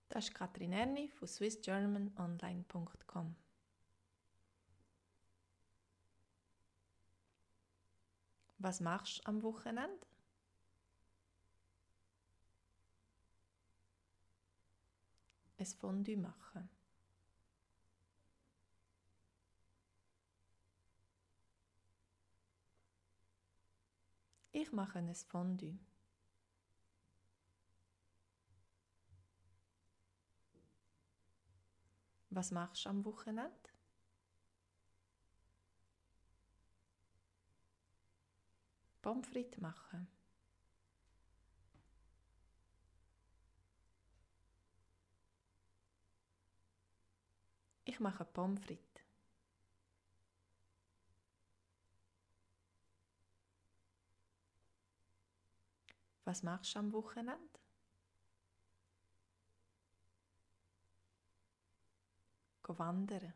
Das ist Katrin Erni von swissgermanonline.com. Was machst du am Wochenende? Ein Fondue machen. Ich mache ein Fondue. Was machst du am Wochenende? Pommes frites machen. Ich mache Pommes frites. Was machst du am Wochenende? Go wandern.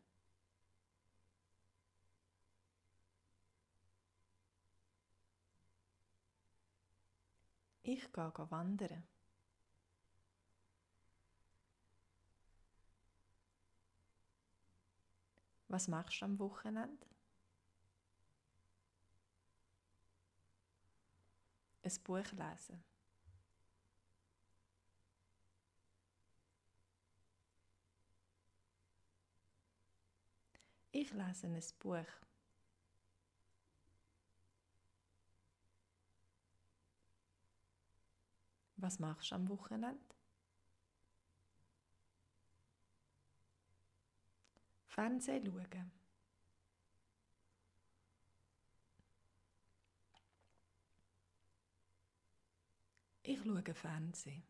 Ich gehe wandern. Was machst du am Wochenende? Ein Buch lesen. Ich lese ein Buch. Was machst du am Wochenende? Fernsehen schauen. Ich schaue Fernsehen.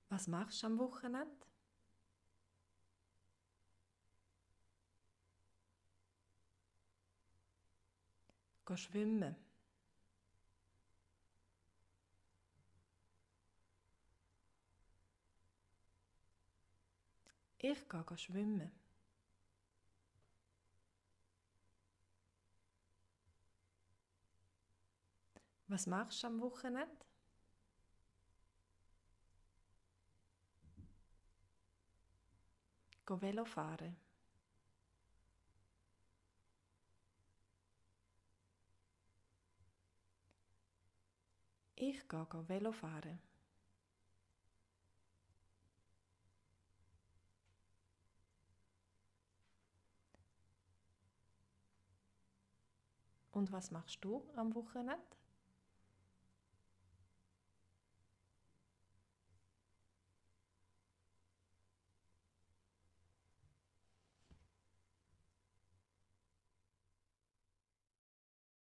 Was machst du am Wochenende? Geh schwimmen. Ich gehe schwimmen. Was machst du am Wochenende? Geh Velo fahren. Ich gehe Velo fahren. Und was machst du am Wochenende?